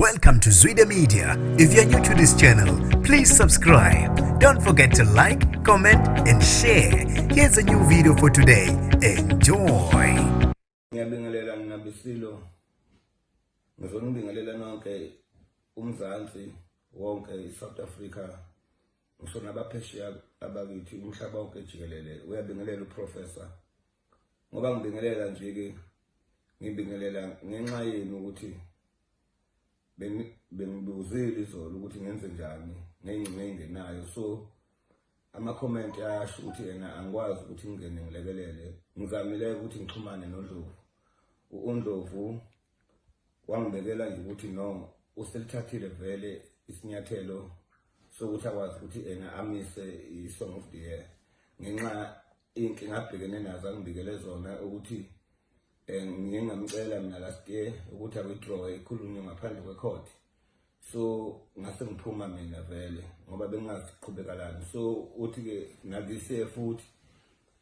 Welcome to Zwida Media. If you're new to this channel, please subscribe. Don't forget to like, comment, and share. Here's a new video for today. Enjoy. Ngiyabingelela nina beSilo. Ngizonibingelela nonke uMzansi wonke, iSouth Africa, ngisho nabaphesheya abakithi, umhlaba wonke jikelele. Uyabingelela uProfessor. Ngoba ngibingelela nje ke, ngibingelela ngenxa yenu ukuthi bengibuzile izolo ukuthi ngenze njani ngeyingcingo engenayo, so ama-comment ayasho ukuthi yena angikwazi ukuthi ngingene ngilekelele. Ngizamile ukuthi ngixhumane noNdlovu. UNdlovu wangibekela nje ukuthi no, uselithathile vele isinyathelo sokuthi akwazi ukuthi ena amise i-Song of the Year ngenxa iy'nkinga abhekene nazo angibikele zona, ukuthi ngiye ngamcela mina last year ukuthi a-withdraw, ikhulunywe ngaphandle kwe-court. So ngase ngiphuma mina vele ngoba bengingazi kuqhubekalani. So uthi-ke na-this year futhi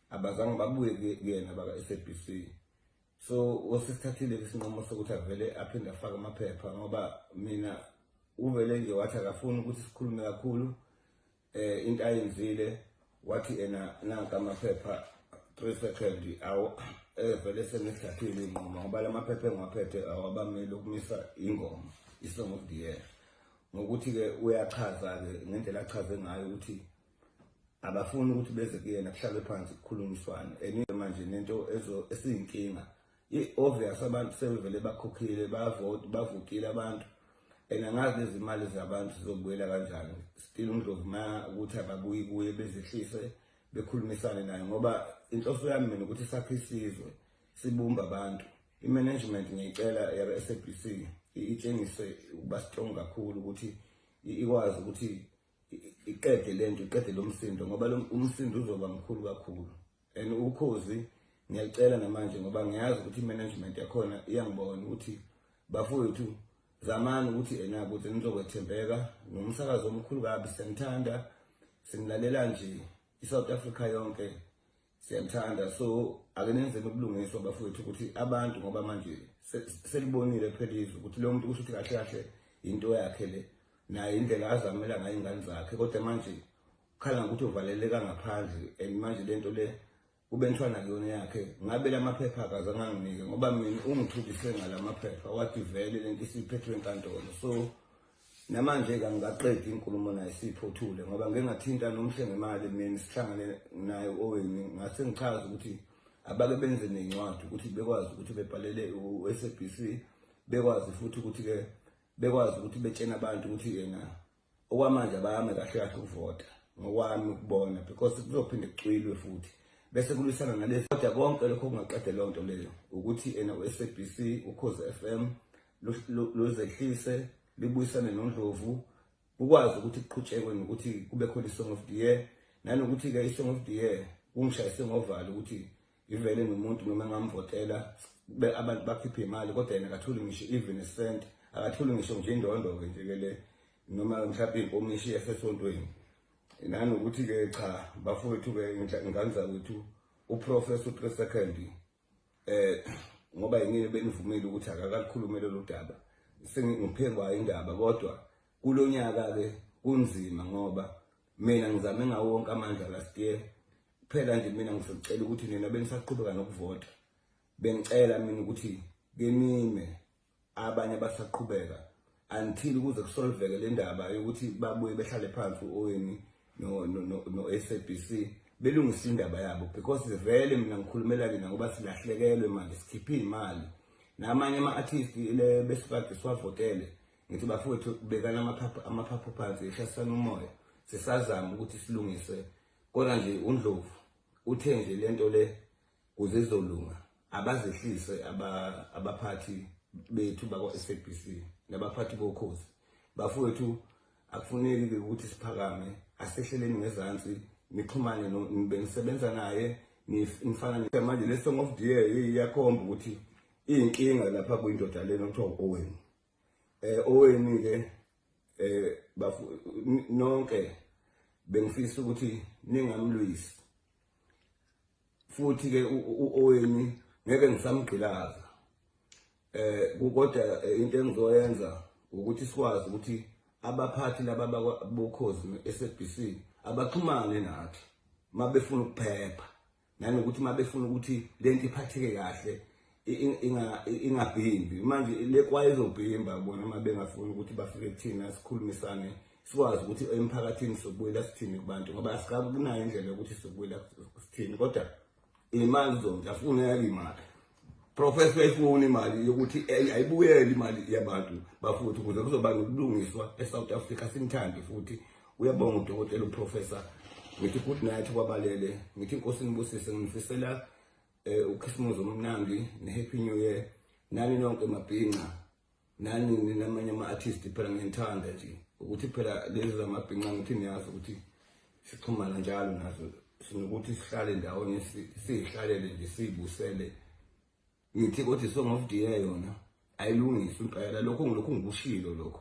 abazange babuye kuyena baka-SABC, so osesithathile isinqumo sokuthi avele aphinde afake amaphepha, ngoba mina uvele nje wathi akafuni ukuthi sikhulume kakhulu. Into ayenzile, wathi ena nanka amaphepha 3 second awu evele sengisithathile inqumo, ngoba la maphepha engiwaphethe awabameli ukumisa ingoma i-Song of the Year, ngokuthi-ke uyachaza-ke ngendlela achaze ngayo ukuthi abafuni ukuthi beze kuyena kuhlalwe phansi kukhulunyiswane. And manje nento ezo esiyinkinga i-obvious, abantu sebevele bakhokhile, bavote, bavotile abantu, and angazi lezi mali zabantu zizobuyela kanjani. Still uNdlovu ma ukuthi ababuyi kuye bezehlise, bekhulumisane naye, ngoba inhloso yami mina ukuthi sakhe isizwe, sibumbe abantu. I-management ngiyicela ya-SABC itshengise ukuba strong kakhulu ukuthi ikwazi ukuthi iqede lento, iqede lo msindo, ngoba lo umsindo uzoba mkhulu kakhulu. And Ukhozi ngiyacela namanje, ngoba ngiyazi ukuthi i-management yakhona iyangibona, ukuthi bafowethu zamani ukuthi ena ukuthi nizokwethembeka nomsakazo omkhulu kabi. Siyanithanda, sinilalela nje i-South Africa yonke siyanithanda. So ake nenzeni ubulungiswa bafowethu, ukuthi abantu, ngoba manje selibonile phela izwe ukuthi lo muntu kusho ukuthi kahle kahle into yakhe le, naye indlela azamela ngayo ingane zakhe, kodwa manje ukhala ngokuthi uvaleleka ngaphandle. And manje lento le kube ntwana kuyona yakhe, ngabe la maphepha akazange anginike, ngoba mina ungithulise ngala maphepha, wathi vele lento isiphethwe enkantolo. So namanje kangikaqedi inkulumo naye, siyiphothule, ngoba ngike ngathinta nomhle ngemali mina, sihlangane naye oweni, ngase ngichaza ukuthi abake benze nencwadi ukuthi bekwazi ukuthi bebhalele u-SABC, bekwazi futhi ukuthi-ke bekwazi ukuthi betshene abantu ukuthi yena okwamanje abame kahle kahle ukuvota, ngokwami ukubona, because kuzophinde kucwilwe futhi bese kulwisana nalezi. Kodwa konke lokho kungaqeda leyo nto leyo ukuthi ena u-SABC, Ukhozi FM luzehlise, libuyisane noNdlovu, kukwazi ukuthi kuqhutshekwe nokuthi kube khona i-Song of the Year. Nanokuthi-ke i-Song of the Year kungishayise ngovalo ukuthi ivele nomuntu noma engamvotela, abantu bakhiphe imali, kodwa yena akatholi ngisho even a cent, akatholi ngisho nje indondo-ke nje ke le noma mhlawumbe inkomishi yasesontweni. Nanokuthi-ke cha bafowethu-ke, ingane zakwethu, uProfessor 3 second, ngoba yinini benivumile ukuthi akakalukhulume lolu daba, sengiphekwa indaba. Kodwa kulonyaka ke kunzima, ngoba mina ngizame ngawo wonke amandla last year. Kuphela nje mina ngizocela ukuthi nina benisaqhubeka nokuvota, bengicela mina ukuthi kenime abanye abasaqhubeka until kuze kusolveke le ndaba yokuthi babuye behlale phansi u-Oweni no-SABC belungise indaba yabo, because vele mina ngikhulumela kina ngoba silahlekelwe manje, sikhiphe iy'mali namanye ama-artist le besikade siwavotele. Ngithi bafowethu, bekana amaphaphu phansi, ehlasana umoya, sisazama ukuthi silungise. Kodwa nje uNdlovu uthe nje lento le kuze izolunga abazehlise abaphathi bethu bakwa-SABC nabaphathi boKhozi. Bafowethu, akufuneki-ke ukuthi siphakame, asehleleni ngezansi, nixhumane benisebenza naye, nifana manje le Song of the Year iyakhomba ukuthi iyinkinga lapha kuyindoda lena okuthiwa u-Owen. Oweni-ke, nonke bengifisa ukuthi ningamlwisi futhi-ke u-Oweni, ngeke ngisamgqilaza, kodwa into engizoyenza Ukuthi sikwazi ukuthi abaphathi laba bokhozi ne-SABC abaxhumane nathi mabefuna ukuphepha, nanokuthi mabefuna ukuthi lento iphatheke kahle, ingabhimbi. Manje le kwaye izobhimba bona uma bengafuni ukuthi bafike kuthina, sikhulumisane, sikwazi ukuthi emphakathini sobuyela sithini kubantu, ngoba asikakunayo indlela yokuthi sobuyela sithini. Kodwa imali zonke afuneka imali, Professor uyayifuna imali yokuthi ayibuyele imali yabantu bafuthi, ukuze kuzoba nokulungiswa eSouth Africa. Sinithande futhi uyabonga udokotela uprofessor. Ngithi good night kwabalele, ngithi inkosi nibusise, ngifisela uKhisimusi omnandi ne-Happy New Year nani nonke mabhinca, nani namanye ama-artist. Phela ngiyanithanda nje ukuthi phela lezi zamabhinca, ngithi niyazi ukuthi sixhumana njalo nazo, sinokuthi sihlale ndawonye, siyihlalele nje, siyibusele. Ngithi kodwa i-Song of the Year yona ayilungiswe impela, lokho ngilokhu ngikushilo lokho.